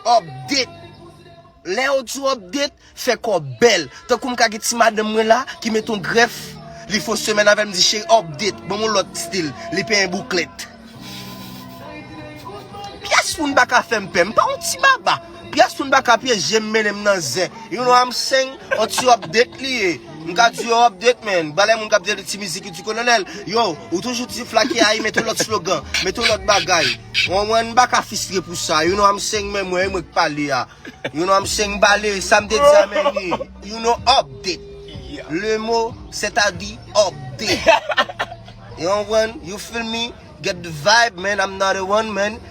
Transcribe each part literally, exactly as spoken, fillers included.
Update. Lè yo di w update, fè kò w bèl. Tankou m ka gen ti madanm mwen la ki met yon grèf, li fè yon semèn avè m, di cheri update, ban m yon lòt stil, li penyen bouklèt. Pyès moun pa ka fè m pè, m pa yon ti baba. Pyès moun pa ka pyeje m, mennen m nan zen. You know what I'm saying? Yon ti update li ye. M ka di yo update, man. Ba lè moun k ap di ti mizik, yo di kolonèl. Yo, ou toujou ti flake, ay, mete yon lòt slogan, mete yon lòt bagay. Ou konprann, m pa ka fistre pou sa. You know what I'm saying? Men mwen, e mwen k pale a. You know what I'm saying? Bale, sa m te di a, men li. You know, update. Le mot, c'est-à-dire update. You know what? You feel me? Get the vibe, man. I'm not a one, man.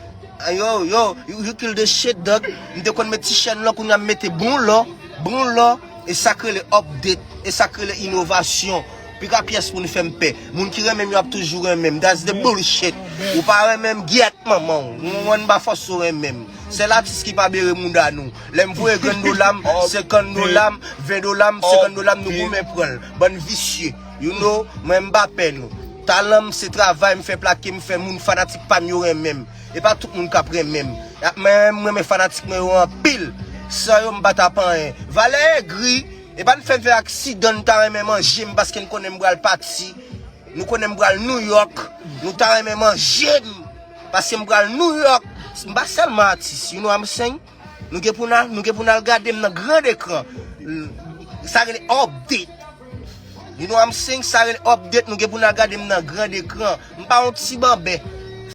Ah, yo, yo, you, you kill the shit, dog. M te konn met ti chèn lan, kounye a m mete bon lò, bon lò. E sa k rele update. E sa k rele inovasyon. Pika pyès moun fè m pè. Moun ki renmen m yo ap toujou renmen m. That's the bullshit. Ou pa renmen m, gyèt manman w. Ou konprann, m pa fòse w renmen m. Sèl atis ki pa bere mouda nou. Lè m voye grenn dola m, senkant dola m, ven dola m, senkant dola m, nou goumen pran l. Bann visye. You know, mwen m pa pè nou. Talan m se travay, m fè plake, m fè moun fanatik pa m yo renmen m. E pa tout moun k ap renmen m. Y ap, men m renmen fanatik mwen yo anpil. San yo m pa t ap anyen. Valè egri, e pa n fè m fè aksidan, n ta renmen manje m paske n konnen m pral pati. Nou konnen m pral New York. Nou ta renmen manje m. Paske m pral New York. M pa sèlman atis, you know what I'm saying? Nou gen pou n al, nou gen pou n al gade m nan grand ekran. Sa rele update. You know what I'm saying? Sa rele update, nou gen pou n al gade m nan grand ekran. M pa yon ti banbè.